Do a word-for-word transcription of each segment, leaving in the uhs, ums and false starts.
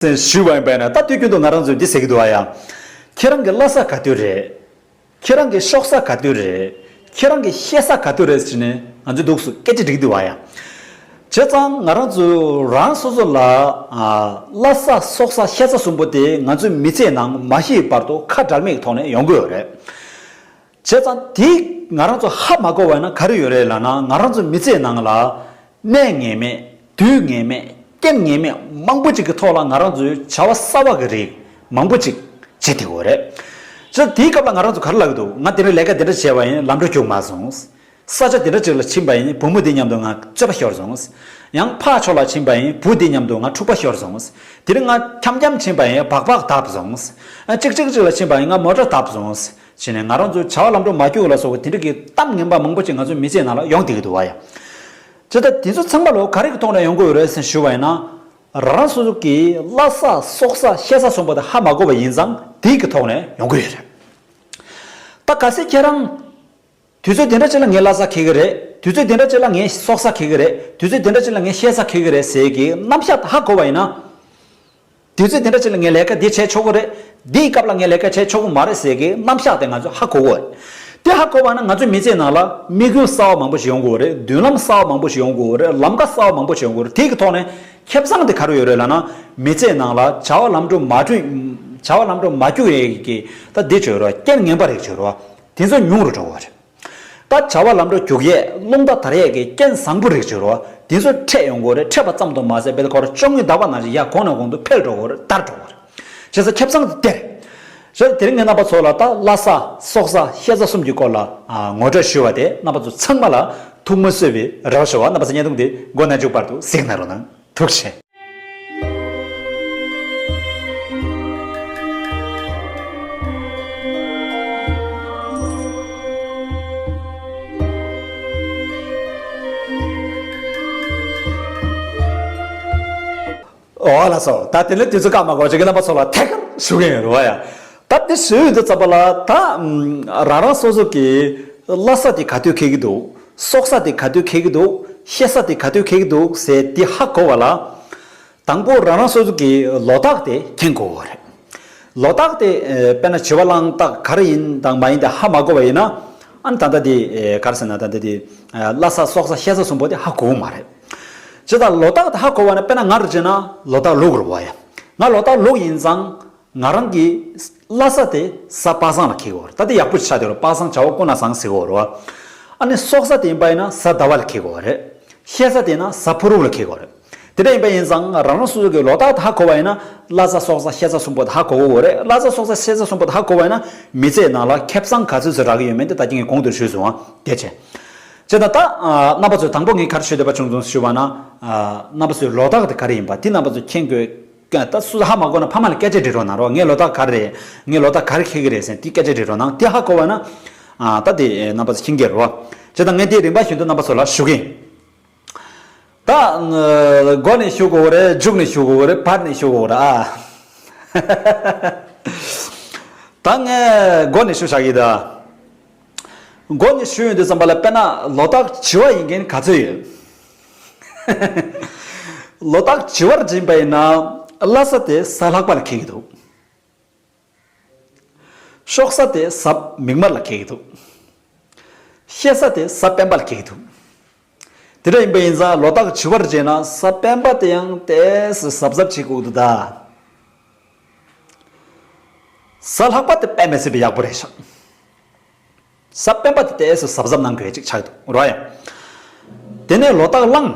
ཞུས་པ་ཡིན་པས་ན། ད་དུས་རྒྱུན་དུ་ང་རང་ཚོས་འདི་ཟེར་གྱི་འདུག་བ་ཡ། ཁྱེད་རང་གི་བླ་ས་ག་དུས་རེད། ཁྱེད་རང་གི་ཤོག་ས་ག་དུས་རེད། ཁྱེད་རང་གི་བཤད་ས་ག་དུས་རེད་ཟེར་ནས་ང་ཚོས་འདུག་སུ་སྐད་ཆ་འདྲི་གི་འདུག་བ་ཡ། བྱས་ཙང་ང་རང་ཚོས་རང་སོ་སོ་ལ་ཨ་བླ་ས་སོག་ས་བཤད་ས་གསུམ་པོ་དེ་ང་ཚོའི་མི་ཚེའི་ནང་མ་ཤི་བར་དུ་ཁ་འབྲལ་མེད་ཀྱི་ཐོག་ནས་ཡོང་གི་ཡོད་རེད། བྱས་ཙང་དེ་ང་རང་ཚོ་ཧ་མ་གོ་བ་ན་ག་རེ་ཡོད་རེད་ལབ་ན། ང་རང་ཚོ་མི་ཚེའི་ནང་ལ་གནས་ངེས་མེད། དུས་ངེས་མེད། རྐྱེན་ངེས་མེད་མང་པོ་ཅིག་གི་ཐོག་ལ་ང་རང་ཚོས་བྱ་བ་གསར་པ་གི་རིགས་མང་པོ་ཅིག་བྱེད་བསྡད་ཡོད་རེད། བྱས་ཙང་དེའི་སྐབས་ལ་ང་རང་ཚོ་ག་རེ་ལབ་ཀྱི་འདུག་ང་དེ་རིང་ལས་ཀ་དེ་འདྲ་བྱས་པ་ཡིན། ལམ་འགྲོ་རྒྱུགས་མ་སོང་། ས་ཆ་དེ་འདྲ་ཅིག་ལ་ཕྱིན་པ་ཡིན། བུ་མོ་དེ་མཉམ་དུ་ང་རྩོད་པ་ཤོར་སོང་། ཡང་ཕར་ཕྱོགས་ལ་ཕྱིན་པ་ཡིན། བུ་དེ་མཉམ་དུ་ང་འཁྲུག་པ་ཤོར་སོང་། དེ་རིང་ང་འཁྱམ་འཁྱམ་ཕྱིན་པ་ཡིན། སྦག་སྦག་བརྡབས་སོང་། ཨ་གཅིག་གཅིག་གཅིག་ལ་ཕྱིན་པ་ཡིན། ང་མོ་ཊ་བརྡབས་སོང་། བྱས་ནས་ང་རང་ཚོའི་བྱ་བ་ལམ་འགྲོ་མ་རྒྱུགས་ལ་སོགས་པའི་དེ་འདྲ་གི་གཏམ་ངན་པ་མང་པོ་ཅིག་ང་ཚོའི་མི་ཚེའི་ནང་ལ་ཡོང་བསྡད་ཀྱི་འདུག་བ་ཡ། བྱས་ཙང་དེ་ཚོ་ཚང་མ་ལོ་ག་རེ་གི་ཐོག་ནས་ཡོང་གི་ཡོད་རེད་ཟེར་ཞུ་བ་ཡིན་ན། རང་རང་སོ་སོ་གི་བླ་ས་སོག་ས་བཤད་ས་གསུམ་པོ་དེ་ཧ་མ་གོ་བ་ཡིན་ཙང་དེ་གི་ཐོག་ནས་ཡོང་གི་ཡོད་རེད། ད་གལ་སྲིད་ཁྱེད་རང་དུས་ཚོད་དེ་འདྲ་ཅིག་ལ་ངས་བླ་ས་འཁེལ་གི་རེད། དུས་ཚོད་དེ་འདྲ་ཅིག་ལ་ངས་སོག་ས་འཁེལ་གི་རེད། དུས་ཚོད་དེ་འདྲ་ཅིག་ལ་ངས་བཤད་ས་འཁེལ་གི་རེད་ཟེར་གི་རྣམ་གཞག་ཧ་གོ་བ་ཡིན་ན། དུས་ཚོད་དེ་འདྲ་ཅིག་ལ་ངས་ལས་ཀ་འདི་བྱས་ཆོག་གི་རེད། འདིའི་སྐབས་ལ་ངས་ལས་ཀ་བྱས་ཆོག་གི་མ་རེད་ཟེར་གི་རྣམ་གཞག་དེ་ང་ཚོས་ཧ་གོ་གི་ཡོད་རེད། དེ་ཧ་གོ་བ་ན་ང་ཚོའི་མི་ཚེའི་ནང་ལ་དམིགས་ཡུལ་གསར་བ་མང་པོ་ཞིག་ཡོང་གི་ཡོད་རེད། མདུན་ལམ་གསར་བ་མང་པོ་ཞིག་ཡོང་གི་ཡོད་རེད། ལམ་ཁ་གསར་བ་མང་པོ་ཞིག་ཡོང་གི་ཡོད་རེད། དེ་གི་ཐོག་ནས་ཁེ་བཟང་དེ་ག་རེ་ཡོད་རེད་ལབ་ན། མི་ཚེའི་ནང་ལ་བྱ་བ་ལམ་འགྲོ་མ་འགྲོ། བྱ་བ་ལམ་འགྲོ་མ་རྒྱུག་ཡས་ཀྱི་ད་འདི་བྱོས་རོགས། རྐྱེན་ངན་པ་རིགས་བྱོས་རོགས། དེ་ཚོ་ཉུང་རུ་འགྲོ་གི་ཡོད་རེད། ད་བྱ་བ་ལམ་འགྲོ་རྒྱུག་ཡས་རླུང་རྟ་དར་ཡས་ཀྱི་རྐྱེན་བཟང་པོ་རིགས་བྱོས་རོགས། དེ་ཚོ་འཕྲད་ཡོང་གི་ཡོད་རེད། འཕྲད་པ་ཙམ་དུ་མ་ཟད་དཔེར་ན་ཁོ་རང་བཅོ་ལྔའི་ཟླ་བ་ནང་བཞིན་ཡར་གོང་ནས་གོང་དུ་འཕེལ་འགྲོ་གི་ཡོད་རེད། དར་འགྲོ་གི་ཡོད་རེད། བྱས་ཙང་ཁེ་བཟང་དེ་དེ་རེད། བྱས་ཙང་དེ་རིང་ངས་རྣམ་པ་ཚོ་ལ་ད་བླ་ས་སོག་ས་བཤད་ས་གསུམ་གྱི་སྐོར་ལ་ཨ་ངོ་སྤྲོད་ཞུས་པ་དེ་རྣམ་པ་ཚོ་ཚང་མ་ལ་ཐུགས་སྨོན་གསོས་པའི་རེ་བ་ཞུ་བ། རྣམ་པ་ཚོ་བརྙན་ཐུང་འདི་མགོ་ནས་མཇུག་བར་དུ་གཟིགས་གནང་རོགས་གནང་། ཐུགས་རྗེ་ཆེ། འོ་ལགས་སོ། ད་དེ་ནས་དུས་ཚོད་བཀག་མ་དགོས་ཅིག་གི་རྣམ་པ་ཚོ་ལ་ཐད་ཀར་ཞུ་གི་ཡིན་རོ་ཡ། ད་དེ་ཞུ་ཡོང་དུས་ཙམ་པ་ལ་ད་ཨམ་རང་རང་སོ་སོ་གི་བླ་ས་དེ་ག་དུས་འཁེལ་གི་འདུག་སོག་ས་དེ་ག་དུས་འཁེལ་གི་འདུག་བཤད་ས་དེ་ག་དུས་འཁེལ་གི་འདུག་ཟེར་དེ་ཧ་གོ་བ་ལ། དང་པོ་རང་རང་སོ་སོ་གི་ལོ་རྟགས་དེ་མཁྱེན་དགོས་པ་རེད། ལོ་རྟགས་དེ་ཨེ་དཔེར་ན་བྱི་བ་གླང་སྟག་ག་རེ་ཡིན་དང་མ་ཡིན་དེ་ཧ་མ་གོ་བ་ཡིན་ན། ཨ་ནི་ད་ལྟ་དེ་ཨེ་ག་རེ་ཟེར་ན། ད་ལྟ་དེ་ཨེ་བླ་ས་སོག་ས་བཤད་ས་གསུམ་པོ་དེ་ཧ་གོ་གི་མ་རེད། བྱས་ཙང་ལོ་རྟགས་དེ་ཧ་གོ་བ་ན། དཔེར་ན་ང་རུ་བྱས་ན་ལོ་རྟགས་ལུག་རེད་བ་ཡ། ང་ལོ་རྟགས་ལུག་ཡིན་ཙང་ང་རང་གི་བླ་ས་དེ་གཟའ་པ་སངས་ལ་འཁེལ་གི་ཡོད་རེད། ད་དེ་ཡག་པོ་ཆགས་བསྡད་ཡོད་རེད། པ་སངས་བྱ་བ་ཀུན་ལ་བཟང་ཟེར་གི་ཡོད་རེད་བ། ཨ་ནི་སོག་ས་དེ་ཡིན་པ་ཡིན་ན་གཟའ་ཟླ་བ་ལ་འཁེལ་གི་ཡོད་རེད། བཤད་ས་དེ་ན་གཟའ་ཕུར་བུ་ལ་འཁེལ་གི་ཡོད་རེད། དེ་འདྲ་ཡིན་པ་ཡིན་ཙང་རང་རང་སོ་སོ་གི་ལོ་རྟགས་དེ་ཧ་གོ་བ་ཡིན་ན། བླ་ས་སོག་ས་བཤད་ས་གསུམ་པོ་དེ་ཧ་གོ་གི་ཡོད་རེད། བླ་ས་སོག་ས་བཤད་ས་གསུམ་པོ་དེ་ཧ་གོ་བ་ཡིན་ན་མི་ཚེའི་ནང་ལ་ཁེ་བཟང་ག་ཚོད་ཚོད་རག་གི་ཡོད་མེད་དེ་ད་གིན་ངས་གོང་དུ་ཞུས་སོང་བ། གལ་ཆེ། བྱས་ཙང་ད་ཨ་རྣམ་པ་ཚོས་དང་པོ་ངས་ག་རེ་ཞུ་འདོད་པ་བྱུང་སོང་ཞུ་བ་ན། ཨ་རྣམ་པ་ཚོས་ལོ་རྟགས་དེ་ག་རེ་ཡིན་པ་དེ་རྣམ་པ་ཚོས་མཁྱེན་དགོས། ད་སུ་ཧ་མ་གོ་ན་ཕ་མ་ལ་སྐད་ཆ་འདྲི་རོགས་གནང་རོགས། ངའི་ལོ་རྟགས་ག་རེ་རེད། ངའི་ལོ་རྟགས་ག་རེ་འཁེལ་གི་རེད་ཟེར་དེ་སྐད་ཆ་འདྲི་རོགས་གནང་། དེ་ཧ་གོ་བ་ན་ཨ་ད་དེ་རྣམ་པ་ཚོས་མཁྱེན་གྱི་རེད་བ། བྱས་ཙང་ངས་དེ་རིམ་པ་བཞིན་དུ་རྣམ་པ་ཚོ་ལ་ཞུ་གི་ཡིན། ད་ཨ་མགོ་ནས་ཞུ་དགོས་རེད། མཇུག་ནས་ཞུ་དགོས་རེད། བར་ནས་ཞུ་དགོས་རེད་ཨ། ད་ངས་མགོ་ནས་ཞུ་བཞག་གི་ད། མགོ་ནས་ཞུ་ཡོང་དུས་ཙམ་པ་ལ་དཔེར་ན་ལོ་རྟགས་བྱི་བ་ཡིན་མཁན་ག་ཚོད་ཡོད། ལོ་རྟགས་བྱི་བར་འཛིན་པ་ཡིན་ན་བླ་ས་དེ་གཟའ་ལྷག་པ་ལ་འཁེལ་གི་འདུག་ཤོག་ས་དེ་གཟའ་མིག་དམར་ལ་འཁེལ་གི་འདུག་བཤད་ས་དེ་གཟའ་སྤེན་པ་ལ་འཁེལ་གི་འདུག་དེ་འདྲ་ཡིན་པ་ཡིན་ཙང་ལོ་རྟགས་བྱི་བར་བྱས་ན་གཟའ་སྤེན་པ་དེ་ཡང་ཏོག་ཙམ་གཟབ་གཟབ་བྱེད་དགོས་འདུག་ད། གཟའ་ལྷག་པ་དེ་དཔེ་མི་སྲིད་པའི་ཡག་པོ་རེད་ཤག་གཟའ་སྤེན་པ་དེ་ཏོག་ཙམ་གཟབ་གཟབ་གནང་དགོས་ཅིག་ཆགས་འདུག་རོ་ཡ། དེ་ནས་ལོ་རྟགས་གླང་།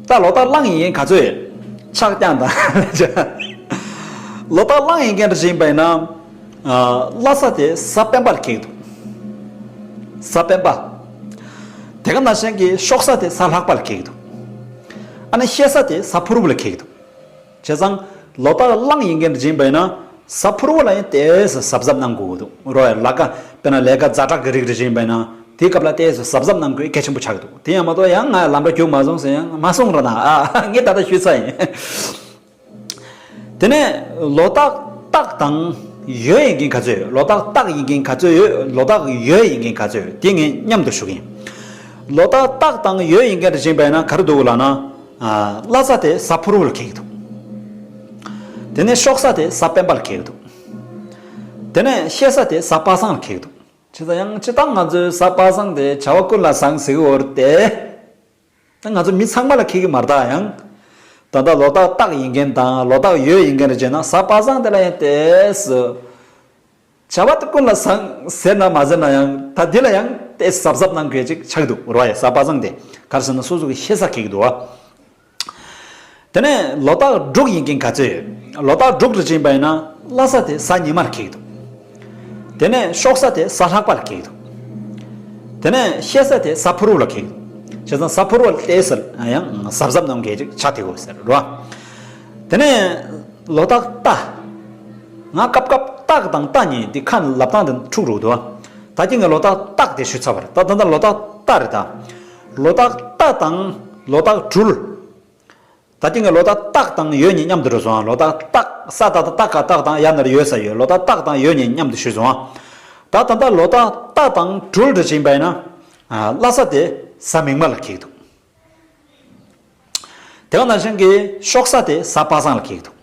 ད་ལོ་རྟགས་གླང་ཡིན་མཁན་ག་ཚོད་ཡོད། ཕྱག་བརྐྱངས་དང་། ལོ་རྟགས་གླང་ཡིན་མཁན་འདྲ་ཞིག་ཡིན་པ་ཡིན་ན། ཨ་བླ་ས་དེ་གཟའ་སྤེན་པ་ལ་འཁེལ་གི་འདུག་གཟའ་སྤེན་པ། དེ་ག་ནང་བཞིན་གྱི་ཤོག་ས་དེ་གཟའ་ལྷག་པ་ལ་འཁེལ་གི་འདུག་ཨ་ནི་བཤད་ས་དེ་གཟའ་ཕུར་བུ་ལ་འཁེལ་གི་འདུག་བྱས་ཙང་ལོ་རྟགས་གླང་ཡིན་མཁན་འདྲ་ཞིག་ཡིན་པ་ཡིན་ན་གཟའ་ཕུར་བུ་ལ་ཡང་ཏོག་ཙམ་གཟབ་གཟབ་གནང་དགོས་ཀྱི་འདུག་རོ་ཡ། ལ་ཀ་དཔེར་ན་ལས་ཀ་ཛ་དྲག་གི་རིགས་འདྲ་ཞིག་ཡིན་པ་ཡིན་ན་དེའི་སྐབས་ལ་ཏོག་ཙམ་གཟབ་གཟབ་གནང་དགོས་གལ་ཆེན་པོ་ཆགས་ཀྱི་འདུག་དེ་ཡང་མ་གཏོགས་ཡང་ང་ལམ་འགྲོ་རྒྱུགས་མ་སོང་ཟེར་ཡང་མ་གསུང་རོགས་གནང་ཨ། ངས་ད་ལྟ་ཞུས་ཚར་ཡིན། དེ་ནས་ལོ་རྟགས་སྟག་དང་ཡོས་ཡིན་མཁན་ག་ཚོད་ཡོད། ལོ་རྟགས་སྟག་ཡིན་མཁན་ག་ཚོད་ཡོད། ལོ་རྟགས་ཡོས་ཡིན་མཁན་ག་ཚོད་ཡོད། དེ་ངས་མཉམ་དུ་ཞུ་གི་ཡིན། ལོ་རྟགས་སྟག་དང་ཡོས་ཡིན་མཁན་འདྲ་ཞིག་ཡིན་པ་ཡིན་ན་ག་རེ་འདུག་ལབ་ན། ཨ་བླ་ས་དེ་གཟའ་ཕུར་བུ་ལ་འཁེལ་གྱི་འདུག་དེ་ནས་གཤོག་ས་དེ་གཟའ་སྤེན་པ་ལ་འཁེལ་གྱི་འདུག་དེ་ནས་གཤེད་ས་དེ་གཟའ་པ་སངས་ལ་འཁེལ་གྱི་འདུག་བྱས་ཙང་ཡང་སྤྱིར་བཏང་ང་ཚོའི་གཟའ་པ་སངས་དེ་བྱ་བ་ཀུན་ལ་བཟང་ཟེར་གྱི་ཡོད་རེད་དེ། ད་ང་ཚོ་མི་ཚང་མ་ལ་འཁེལ་གྱི་མ་རེད་ད། ཡང་ད་ལྟ་ལོ་རྟགས་སྟག་ཡིན་མཁན་དང་ལོ་རྟགས་ཡོས་ཡིན་མཁན་རེ་བྱས་ན་གཟའ་པ་སངས་དེ་ལ་ཡང་དེ་སུ། བྱ་བ་དེ་ཀུན་ལ་བཟང་ཟེར་ན་མ་ཟེར་ན་ཡང་ད་འདི་ལ་ཡང་དེ་གཟབ་གཟབ་གནང་དགོས་ཅིག་ཆགས་འདུག་རོ། ཡ་གཟའ་པ་སངས་དེ་ག་རེ་ཟེར་ན་སོ་སོ་གི་གཤེད་ས་འཁེལ་གྱི་འདུག་བ། དེ་ནས་ལོ་རྟགས་འབྲུག་ཡིན་མཁན་ག་ཚོད་ཡོད། ལོ་རྟགས་འབྲུག་རེ་བྱིན་པ་ཡིན་ན་བླ་གཟའ་དེ་གཟའ་ཉི་མ་ལ་འཁེལ་གྱི་འདུག་དེ་ནས་གཤོག་གཟའ་དེ་གཟའ་ལྷག་པ་ལ་འཁེལ་གྱི་འདུག་དེ་ནས་གཤེད་གཟའ་དེ་གཟའ་ཕུར་བུ་ལ་འཁེལ་གྱི་འདུག་བྱས་ཙང་གཟའ་ཕུར་བུ་ལ་ཏོག་ཙམ་ཡང་གཟབ་གཟབ་གནང་དགོས་ཅིག་ཆགས་བསྡད་ཡོད་ཟེར་རོ། དེ་ནས་ལོ་རྟགས་རྟ། ང་སྐབས་སྐབས་སྟག་དང་རྟ་གཉིས་འདི་ཁ་ནས་ལབ་སྟངས་དེ་འཁྲུག་འགྲོ་འདུག་ད་གིན་ངས་ལོ་རྟགས་སྟག་དེ་ཞུས་ཚར་བ་རེད། ད་ད་ལྟ་ལོ་རྟགས་རྟ་རེད་ད། ལོ་རྟགས་རྟ་དང་ལོ་རྟགས་སྦྲུལ། ད་གིན་ངས་ལོ་རྟགས་སྟག་དང་ཡོས་གཉིས་མཉམ་དུ་འགྲོ་སོང་། ལོ་རྟགས་སྟག་ས་ད་ད་སྟག་ག་སྟག་དང་ཡ་ན་རོ་ཡོས་ས་ཡོས། ལོ་རྟགས་སྟག་དང་ཡོས་གཉིས་མཉམ་དུ་ཞུས་སོང་། ད་ད་ལྟ་ལོ་རྟགས་རྟ་དང་སྦྲུལ་རེ་བྱིན་པ་ཡིན་ན། ཨ། བླ་གཟའ་དེ་གཟའ་མིག་དམར་ལ་འཁེལ་གྱི་འདུག་དེ་ག་ནང་བཞིན་གྱི་གཤོག་གཟའ་དེ་གཟའ་པ་སངས་ལ་འཁེལ་གྱི་འདུག་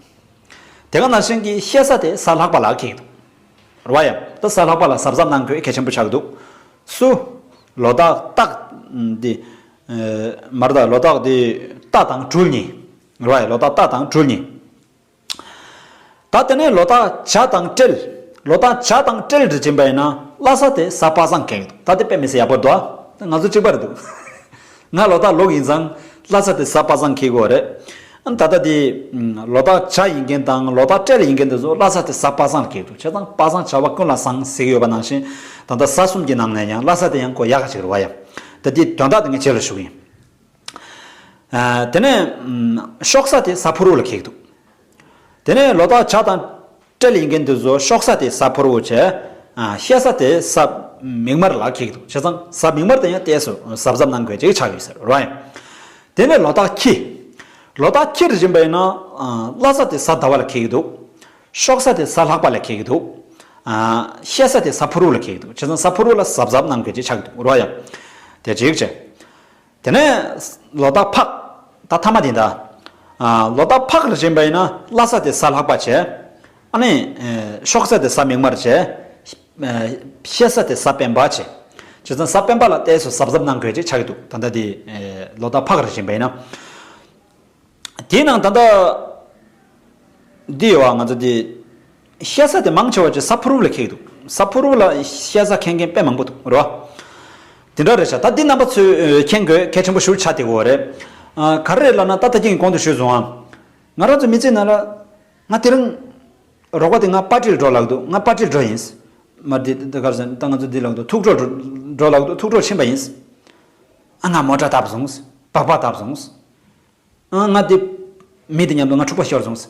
དེ་ག་ནང་བཞིན་གྱི་གཤེད་གཟའ་དེ་གཟའ་ལྷག་པ་ལ་འཁེལ་གྱི་འདུག་རེད་བ། ཡ་ད་གཟའ་ལྷག་པ་ལ་གཟབ་གཟབ་གནང་དགོས་གལ་ཆེན་པོ་ཆགས་ཀྱི་འདུག་སུ། ལོ་རྟགས་སྟག་འདི། ཨ། མར་ད་ལོ་རྟགས་འདི་རྟ་དང་སྦྲུལ་གཉིས། རེད་བ། ཡ་ལོ་རྟགས་རྟ་དང་སྦྲུལ་གཉིས། ད་དེ་ནས་ལོ་རྟགས་བྱ་དང་སྤྲེལ། ལོ་རྟགས་བྱ་དང་སྤྲེལ་རེ་བྱིན་པ་ཡིན་ན་བླ་གཟའ་དེ་གཟའ་པ་སངས་འཁེལ་གྱི་འདུག་ད་དེ་དཔེ་མི་སྲིད་ཡག་པོ་འདུག་ང་ཚོ་གཅིག་པ་རེད་འདུག་ང་ལོ་རྟགས་ལོག་ཡིན་ཙང་བླ་གཟའ་དེ་གཟའ་པ་སངས་འཁེལ་གྱི་ཡོད་རེད། ད་ལྟ་དེ་ལོ་རྟགས་བྱ་ཡིན་མཁན་དང་ལོ་རྟགས་སྤྲེལ་ཡིན་མཁན་དེ་ཚོ་བླ་གཟའ་དེ་གཟའ་པ་སངས་ལ་འཁེལ་གྱི་འདུག་བྱས་ཙང་པ་སངས་བྱ་བ་ཀུན་ལ་བཟང་ཟེར་གྱི་ཡོད་པ་ནང་བཞིན་ད་ལྟ་གཟའ་གསུམ་གྱི་ནང་ནས་ཡང་བླ་གཟའ་དེ་ཡང་ཁོ་ཡག་ག་ཅིག་རེད་བ། ཡ་ད་དེ་དོན་དག་དེ་ངས་རྗེས་ལ་ཞུ་གི་ཡིན། ཨ། དེ་ནས་ཨམ། གཤོག་གཟའ་དེ་གཟའ་ཕུར་བུ་ལ་འཁེལ་གྱི་འདུག་དེ་ནས་ལོ་རྟགས་བྱ་དང་སྤྲེལ་ཡིན་མཁན་དེ་ཚོ་གཤོག་གཟའ་དེ་གཟའ་ཕུར་བུ་བྱས། ཨ། གཤེད་གཟའ་དེ་གཟའ་མིག་དམར་ལ་འཁེལ་གྱི་འདུག་བྱས་ཙང་གཟའ་མིག་དམར་དེ་ཡང་ཏོག་ཙམ་གཟབ་གཟབ་གནང་དགོས་ཅིག་ཆགས་ཡོད་ཟེར་རོ། ཡ་དེ་ནས་ལོ་རྟགས་ཁྱི། ལོ་རྟགས་ཁྱི་རེ་བྱིན་པ་ཡིན་ན། ཨ། བླ་གཟའ་དེ་གཟའ་ཟླ་བ་ལ་འཁེལ་གྱི་འདུག་གཤོག་གཟའ་དེ་གཟའ་ལྷག་པ་ལ་འཁེལ་གྱི་འདུག་ཨ། གཤེད་གཟའ་དེ་གཟའ་ཕུར་བུ་ལ་འཁེལ་གྱི་འདུག་བྱས་ཙང་གཟའ་ཕུར་བུ་ལ་གཟབ་གཟབ་གནང་དགོས་ཅིག་ཆགས་ཀྱི་འདུག་རོ། ཡ་དེ་གཅིག་བྱས། དེ་ནས་ལོ་རྟགས་ཕག་ད་ཐ་མ་དེ་ད། ཨ། ལོ་རྟགས་ཕག་རེ་བྱིན་པ་ཡིན་ན་བླ་གཟའ་དེ་གཟའ་ལྷག་པ་བྱས། ཨ་ནི། ཨེ། གཤོག་གཟའ་དེ་གཟའ་མིག་དམར་བྱས། ཨེ། གཤེད་གཟའ་དེ་གཟའ་སྤེན་པ་བྱས། བྱས་ཙང་གཟའ་སྤེན་པ་ལ་ཏོག་ཙམ་གཟབ་གཟབ་གནང་དགོས་ཅིག་ཆགས་ཀྱི་འདུག་ད་ལྟ་དེ། ཨེ། ལོ་རྟགས་ཕག་རེ་བྱིན་པ་ཡིན་ན། དེའི་ནང་ད་ལྟ་འདི་ཡོད་བ། ང་ཚོ་འདི་གཤེད་གཟའ་དེ་མང་ཆེ་བ་ཅིག་གཟའ་ཕུར་བུ་ལ་འཁེལ་གྱི་འདུག་གཟའ་ཕུར་བུ་ལ་གཤེད་གཟའ་འཁེལ་མཁན་དཔེ་མང་པོ་འདུག་རེད་བ། དེ་འདྲ་རེད་ཤག་ད་འདི་རྣམ་པ་ཚོས་མཁྱེན་དགོས་གལ་ཆེན་པོ་ཞེ་པོ་ཆགས་བསྡད་ཡོད་རེད། ཨ། ག་རེ་རེད་ལབ་ན་ད་ལྟ་ཁྱེད་ཀྱིས་གོང་དུ་ཞུས་སོང་ཨ། ང་རང་ཚོ་མི་ཚེ་ནང་ལ་ང་དེ་རིང་རོགས་པ་དེ་ང་པར་ཊི་ལ་འགྲོ་ལབ་འདུག་ང་པར་ཊི་ལ་འགྲོ་ཡིན། མ་དེ་ད་ག་རེ་ཟེར་ད་ང་ཚོ་འདི་ལབ་འདུག་ཐུག་འཕྲད་འགྲོ་ལབ་འདུག་ཐུག་འཕྲད་ཕྱིན་པ་ཡིན། ཨ། ང་མོ་ཊ་བཏབ་སོང་། སྦག་སྦག་བཏབ་སོང་། ཨ། ང་དེ་མི་དེ་མཉམ་དུ་ང་འཁྲུག་པ་ཤོར་སོང་།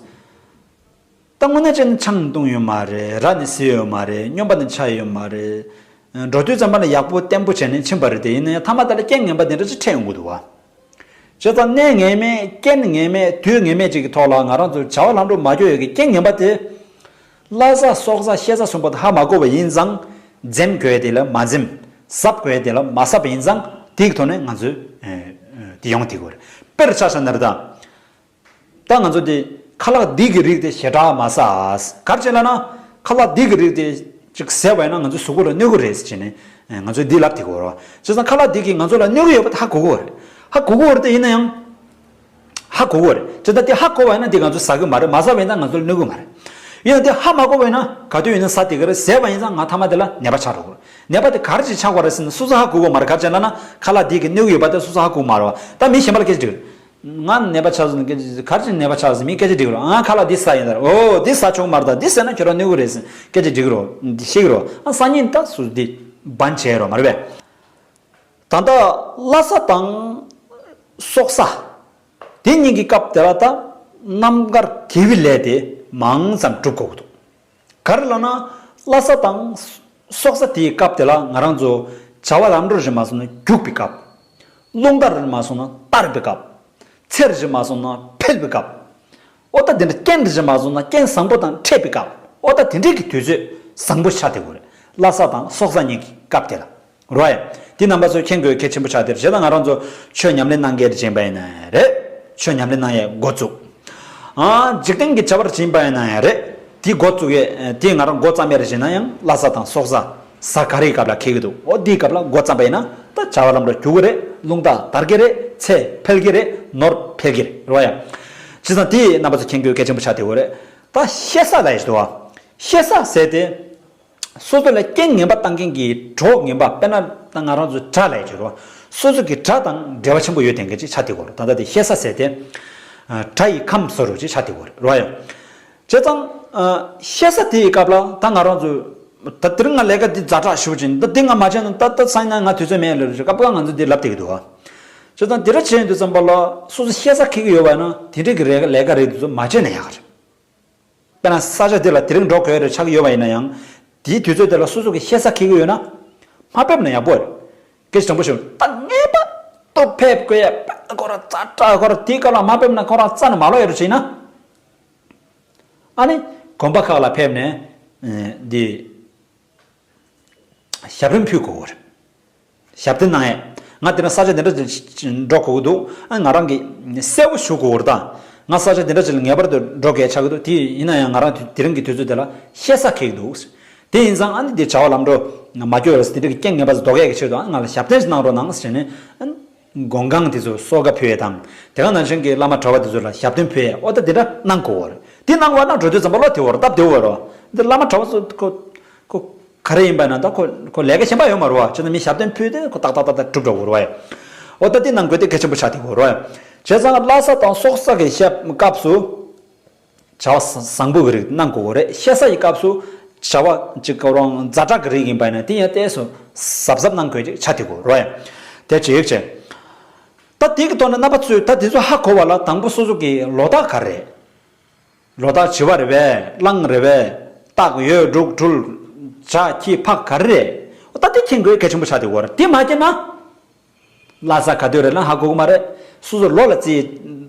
ད་དངོས་གནས་བྱས་ན་ཆང་བཏུང་ཡོད་མ་རེད། ར་ནི་བཟི་ཡོད་མ་རེད། སྨྱོན་པ་ནི་ཆགས་ཡོད་མ་རེད། འགྲོ་དུས་ཙམ་པ་ལ་ཡག་པོ་བརྟན་པོ་བྱས་ནས་ཕྱིན་པ་རེད་དེ། ཡིན་ན་ཡང་མཐའ་མ་དེ་ལ་རྐྱེན་ངན་པ་དེ་འདྲ་ཅིག་འཕྲད་ཡོང་གི་འདུག་བ། བྱས་ཙང་གནས་ངན་མེད་རྐྱེན་ངན་མེད་དུས་ངན་མེད་ཅིག་གི་ཐོག་ལ་ང་རང་ཚོ་བྱ་བ་ལམ་འགྲོ་མ་འགྲོ་ཡོད་ཀྱི་རྐྱེན་ངན་པ་དེ། བླ་གཟའ་སྲོག་གཟའ་གཤེད་གཟའ་གསུམ་པོ་དེ་ཧ་མ་གོ་བ་ཡིན་ཙང་། འཛེམ་དགོས་དེ་ལ་མ་འཛེམ། གཟབ་དགོས་དེ་ལ་མ་གཟབ་པ་ཡིན་ཙང་དེའི་ཐོག་ནས་ང་ཚོས་དེ་ཡོང་དེ་དགོས་རེད། དཔེར་ཆ་བཞག་ན་རེད་ད། ད་ང་ཚོ་དེ་ཁ་ལག་འདི་གི་རིགས་དེ་ཞེ་དྲག་མ་ཟ། ག་རེ་བྱས་ལབ་ན། ཁ་ལག་འདི་གི་རིགས་དེ་ཅིག་ཟས་པ་ཡིན་ན་ང་ཚོའི་གཟུགས་པོ་ལ་གནོད་ཀྱི་རེད་ཟེར་ནས་ང་ཚོས་འདི་ལབ་དེ་དགོས་རེད་བ། བྱས་ཙང་ཁ་ལག་འདི་གིས་ང་ཚོ་ལ་གནོད་ཀྱི་ཡོད་པ་དེ་ཧ་གོ་གི་ཡོད་རེད། ཧ་གོ་གི་ཡོད་རེད་དེ། ཡིན་ན་ཡང་། ཧ་གོ་གི་ཡོད་རེད། བྱས་ཙང་དེ་ཧ་གོ་བ་ཡིན་ན་དེ་ང་ཚོས་ཟ་གི་མ་རེད། མ་ཟ་བ་ཡིན་ན་ང་ཚོ་ལ་གནོད་གི་མ་རེད། ཡིན་ན་དེ་ཧ་མ་གོ་བ་ཡིན་ན་ག་དུས་ཡིན་ན་ཟ་དེ་གི་རེད། ཟས་པ་ཡིན་ཙང་ང་མཐའ་མ་དེ་ལ་ནད་པ་ཆགས་འགྲོ་གི་རེད། ནད་པ་དེ་ག་རེ་ཅིག་ཆགས་པ་རེད་ཟེར་ན་སོ་སོ་ཧ་གོ་གི་མ་རེད། ག་རེ་བྱས་ལབ་ན་ཁ་ལག་འདི་གིས་གནོད་ཀྱི་ཡོད་པ་དེ་སོ་སོ་ཧ་གོ་གི་མ་རེད་བ། ད་མི་གཞན་པ་ལ་སྐད་ཆ་དྲིས་གི་རེད། ང་ནད་པ་ཆགས་སོང་། སྐད་ཆ་ག་རེ་བྱས་ནད་པ་ཆགས་སོང་། མི་སྐད་ཆ་དྲིས་གི་རེད། ཨ། ཁ་ལག་འདི་ཟ་ཡིན་ད། ཨོ་འདི་ཟ་ཆོག་གི་མ་རེད། ད་འདི་ཟས་ན་ཁྱོད་རང་གནོད་གི་རེད་ཟེར་སྐད་ཆ་དྲིས་གི་རེད། འདི་བཤད་གི་རེད། ཨ། སང་ཉིན་ད་སུ་འདི་བན་བྱས་རོགས་མ་རེད་པས། ད་ལྟ་བླ་གཟའ་དང་སྲོག་གཟའ་དེ་གཉིས་ཀྱི་སྐབས་དེ་ལ་ད་རྣམ་དཀར་དགེ་བའི་ལས་དེ་མང་ཙམ་སྒྲུབ་དགོས་ཀྱི་འདུག་ག་རེ་ལབ་ན། བླ་གཟའ་དང་སྲོག་གཟའ་དེའི་སྐབས་དེ་ལ་ང་རང་ཚོ་བྱ་བ་ལམ་འགྲོ་རེད་མ་སོང་ན་རྒྱུག་པའི་སྐབས། རླུང་རྟ་རེད་མ་སོང་ན་བསྟར་བའི་སྐབས། ཚེ་རེད་མ་སོང་ན་འཕེལ་བའི་སྐབས། ཨོ་ད་དེ་འདྲ་རྐྱེན་རེད་མ་སོང་ན་རྐྱེན་བཟང་པོ་དང་འཕྲད་པའི་སྐབས། ཨོ་ད་དེ་འདྲའི་གི་དུས་ཚོད་བཟང་པོ་ཆགས་བསྡད་ཡོད་རེད། བླ་གཟའ་དང་སྲོག་གཟའ་གཉིས་ཀྱི་སྐབས་དེ་ལ། རོ་ཨེ། འདི་རྣམ་པ་ཚོས་མཁྱེན་དགོས་གལ་ཆེན་པོ་ཆགས་བསྡད་རེད། བྱས་ཙང་ང་རང་ཚོ་ཆོས་ཉམས་ལེན་གནང་མཁན་རེ་བྱས་པ་ཡིན་ན་རེད། ཆོས་ཉམས་ལེན་གནང་ཡས་འགོ་བཙུགས། ཨ། འཇིག་རྟེན་གྱི་བྱ་བར་བྱིན་པ་ཡིན་ན་ཡང་རེད། དེའི་འགོ་བཙུགས་ཡས་དེ་ང་རང་འགོ་བརྩམས་ཡས་རེད་བྱས་ན་ཡང་བླ་གཟའ་དང་སྲོག་གཟའ་ག་རེའི་སྐབས་ལ་འཁེལ་གྱི་འདུག་འོ་དེའི་སྐབས་ལ་འགོ་བརྩམས་པ་ཡིན་ན་ད་བྱ་བ་ལམ་འགྲོ་རྒྱུག་གི་རེད། རླུང་རྟ་དར་གྱི་རེད། ཚེ་འཕེལ་གྱི་རེད། ནོར་འཕེལ་གྱི་རེད། རེད་བ་ཡ། བྱས་ཙང་དེ་རྣམ་པ་ཚོ་མཁྱེན་དགོས་གལ་ཆེན་པོ་ཆགས་བསྡད་ཡོད་རེད། ད་ཤེ་ས་ལབ་ཡས་ཞིག་འདུག་བ། ཤེ་ས་ཟེར་དེ། སོ་སོ་ལ་རྐྱེན་ངན་པ་བཏང་མཁན་གྱི་གྲོགས་ངན་པ། དཔེར་ན་ད་ང་རང་ཚོ་དགྲ་ལབ་ཡས་ཅིག་རེད་བ། སོ་སོ་གི་དགྲ་དང་འབྲེལ་བ་ཆེན་པོ་ཡོད་དེ་འདྲ་ཅིག་ཆགས་བསྡད་ཡོད་རེད། ད་ལྟ་དེ་ཤེ་ས་ཟེར་དེ། ཨ། དགྲ་ཡི་ཁམས་བཟོ་འདྲ་ཅིག་ཆགས་བསྡད་ཡོད་རེད། རེད་བ་ཡ། བྱས་ཙང་། ཨ། ཤེ་ས་དེ་ཡི་སྐབས་ལ་ད་ང་རང་ཚོ། ད་དེ་རིང་ང་ལས་ཀ་འདི་ཛ་དྲག་ཞེ་པོ་ཅིག་ཡིན། ད་འདི་ང་མ་བྱས་ན་ད་ད་སང་ཉིན་ང་དུས་ཚོད་མེད་ལབ་རེད། སྐབས་ལ་ང་ཚོ་འདི་ལབ་བསྡད་ཀྱི་འདུག་བ། བྱས་ཙང་དེ་འདྲ་བྱས་ཡོང་དུས་ཙམ་པ་ལ་སོ་སོ་ཤེ་ས་འཁེལ་གྱི་ཡོད་པ་ཡིན་ན་དེ་འདྲའི་གི་རེ་ལས་ཀ་རེ་འདི་ཚོ་མ་བྱས་ན་ཡག་ག་རེད། དཔེར་ན་ས་ཆ་འདི་ལ་དེ་རིང་འགྲོ་དགོས་རེད་ཆགས་ཀྱི་ཡོད་པ་ཡིན་ན་ཡང་། དེའི་དུས་ཚོད་དེ་ལ་སོ་སོ་གི་ཤེ་ས་འཁེལ་གྱི་ཡོད་ན། མ་ཕེབས་ན་ཡག་པོ་རེད། སྐད་ཆ་དྲང་པོ་ཞུ། ད་ངེས་པར་དུ་ཕེབས་དགོས་ཡ། ཕེབས་ན་ཁོ་རང་ཛ་དྲག་ཁོ་རང་དེའི་སྐབས་ལ་མ་ཕེབས་ན་ཁོ་རང་རྩ་ནས་མ་ལོག་ཡ་རུ་བྱས་ན། ཨ་ནི་དགོན་པ་ཁག་ལ་ཕེབས་ནས། ཨ། འདི། ཞབས་རིམ་ཕུལ་དགོས་རེད། ཞབས་བརྟན་གནང་ཡས། ང་དེ་རིང་ས་ཆ་འདི་འདྲ་ཅིག་འགྲོ་དགོས་ཀྱི་འདུག་ཨ། ང་རང་གིས་གསལ་པོ་ཞུ་དགོས་རེད་ད། ང་ས་ཆ་འདི་འདྲ་ཅིག་ལ་ངེས་པར་དུ་འགྲོ་དགོས་ཆགས་ཀྱི་འདུག་དེ་ཡིན་ན་ཡང་ང་རང་དེ་རིང་གི་དུས་ཚོད་དེ་ལ་ཤེ་ས་འཁེལ་གྱི་འདུག་དེ་ཡིན་ཙང་ཨ་ནི་འདི་བྱ་བ་ལམ་འགྲོ་མ་སྐྱོ་བ་དེ་འདྲ་གི་རྐྱེན་ངན་པ་ཟློག་ཡས་ཀྱི་ཆེད་དུ་ཨ་ང་ལ་ཞབས་བརྟན་ཞིག་གནང་རོགས་གནང་ཟེར་ནས། ཨ། མགོན་ཁང་དེ་ཚོ་གསོལ་ཁ་ཕུལ་ཡས་དང་། དེ་ག་ནང་བཞིན་གྱི་བླ་མ་གྲྭ་པ་དེ་ཚོ་ལ་ཞབས་བརྟན་ཕུལ་ཡས། འོ་ད་དེ་འདྲ་གནང་དགོས་རེད། དེ་གནང་བ་ན་འགྲོ་དུས་ཙམ་པ་ལ་དེ་བོར་སྟབས་བདེ་བོ་རེད། འདི་བླ་མ་གྲྭ་པ་ཚོ་ཁོ་ཁོ་ག་རེ་ཡིན་པ་ན་ད་ཁོ་ཁོ་ལས་ཀ་གཞན་པ་ཡོད་མ་རེད་བ། བྱས་ན་མི་ཞབས་བརྟན་ཕུལ་ཏེ་ཁོ་ཏག་ཏག་ཏག་ཏག་གྲུབ་འགྲོ་དགོས་རེད་བ་ཡ། འོ་ད་དེ་གནང་དགོས་དེ་གལ་ཆེན་པོ་ཆགས་བསྡད་ཡོད་རེད་བ་ཡ། བྱས་ཙང་བླ་གཟའ་དང་སྲོག་གཟའ་གི་ཞབས་སྐབས་སུ། བྱ་བ་བཟང་པོ་གི་རིགས་གནང་དགོས་རེད། ཤེ་ས་ཡི་སྐབས་སུ་བྱ་བ་གཅིག་ག་རང་ཛ་དྲག་གི་རིགས་ཡིན་པ་ཡིན་ན་དེ་ཡང་ཏོག་ཙམ་གཟབ་གཟབ་གནང་དགོས་ཅིག་ཆགས་བསྡད་ཡོད་རེད་བ་ཡ། དེ་གཅིག་བྱས། ད་དེ་གི་ཐོག་ནས་རྣམ་པ་ཚོས་ད་དེ་ཚོ་ཧ་གོ་བ་ལ་དང་པོ་སོ་སོ་གི་ལོ་རྟགས་ག་རེ་རེད། ལོ་རྟགས་བྱི་བ་རེད་པས། གླང་རེད་པས། སྟག་ཡོས་འབྲུག་སྦྲུལ། བྱ་ཁྱི་ཕག་ག་རེ་རེད། ད་དེ་མཁྱེན་དགོས་གལ་ཆེན་པོ་ཆགས་བསྡད་ཡོད་རེད། དེ་མ་མཁྱེན་ན། བླ་གཟའ་ག་དུས་རེད་ལ་ཧ་གོ་གི་མ་རེད། སོ་སོ་ལོ་ལ་རྩིས་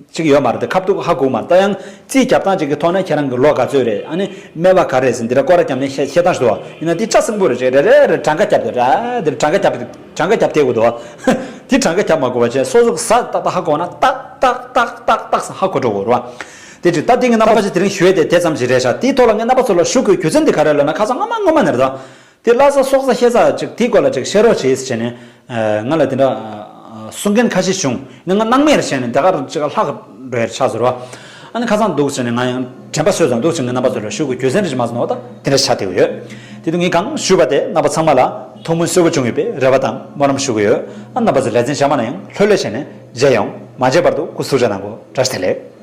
གཅིག་ཡོད་མ་རེད་དེ། ཁ་ཐུག་ཧ་གོ་གི་མ་རེད། ད་ཡང་རྩིས་རྒྱབ་སྟངས་གཅིག་གི་ཐོག་ནས་ཁྱེད་རང་གི་ལོ་ག་ཚོད་རེད། ཨ་ནི་སྨེ་བ་ག་རེ་ཟེར་འདི་འདྲ་སྐོར་ར་བརྒྱབ་ནས་བཤད་བཤད་སྟངས་ཤིག་འདུག་ཡིན་ན་འདི་ལྕགས་སྲིན་པོ་རེད། རེ་རེ་རེ་གྲངས་ཀ་རྒྱབ་དེ་ར་འདིར་གྲངས་ཀ་རྒྱབ་གྲངས་ཀ་རྒྱབ་བསྡད་དགོས་འདུག་དེ་གྲངས་ཀ་རྒྱབ་མ་དགོས་པ་བྱས་སོ་སོ་གཟའ་ཏག་ཏག་ཧ་གོ་ན་ཏག་ཏག་ཏག་ཏག་ཏག་ཧ་གོ་འགྲོ་དགོས་རེད་བ། དེ་ཅིག་ད་དེ་ངས་རྣམ་པ་ཚོ་དེ་རིང་ཞུ་ཡས་དེ་དེ་ཙམ་ཞིག་རེད་ཤག་དེའི་ཐོག་ལ་ངས་རྣམ་པ་ཚོ་ལ་ཞུ་དགོས་རྒྱུ་མཚན་དེ་ག་རེ་ལབ་ན་ཁ་སང་སྔོན་མ་སྔོན་མ་ནས་རེད་ད། དེ་བླ་གཟའ་སྲོག་གཟའ་ཤེ་གཟའ་ཅིག་དེའི་སྐོར་ལ་ཅིག་བཤད་རོགས་བྱེད་ཟེར་བྱས་ནས། ང་ལ་དེ་འདྲ་གསུང་མཁན་ཁ་ཤས་བྱུང་། ཡིན་ན་ང་སྣང་མེད་རེད་བྱས་ནས་དེ་གར་ཅིག་ལྷག་འགྲོ་ཡ་ཆགས་ཟེར་བ། ཨ་ནི་ཁ་སང་འདུག་བྱས་ནས་ང་ཡང་དྲན་པ་གསོས་ཙང་འདུག་བྱས་ནས་རྣམ་པ་ཚོ་ལ་ཞུ་དགོས་རྒྱུ་མཚན་རེ་ཅིག་མ་སོང་ན་འོ་ད་དེ་འདྲ་ཆགས་བསྡད་ཡོད། དེ་དུས་ངས་གང་ཞུས་པ་དེ་རྣམ་པ་ཚང་མ་ལ་ཐུགས་སྨོན་གསོས་པོ་བྱུང་ཡོད་པའི་རེ་བ་དང་སྨོན་ལམ་ཞུ་གི་ཡོད། ཨ་རྣམ་པ་ཚོ་ལེ་ཚན་གཞན་མ་ན་ཡང་ལྷོད་ལྷོད་བྱས་ནས་མཇལ་ཡོང་། མ་མཇལ་བར་དུ་སྐུ་གཟུགས་བཅགས་གནང་གོ། བཀྲ་ཤིས་བདེ་ལེགས།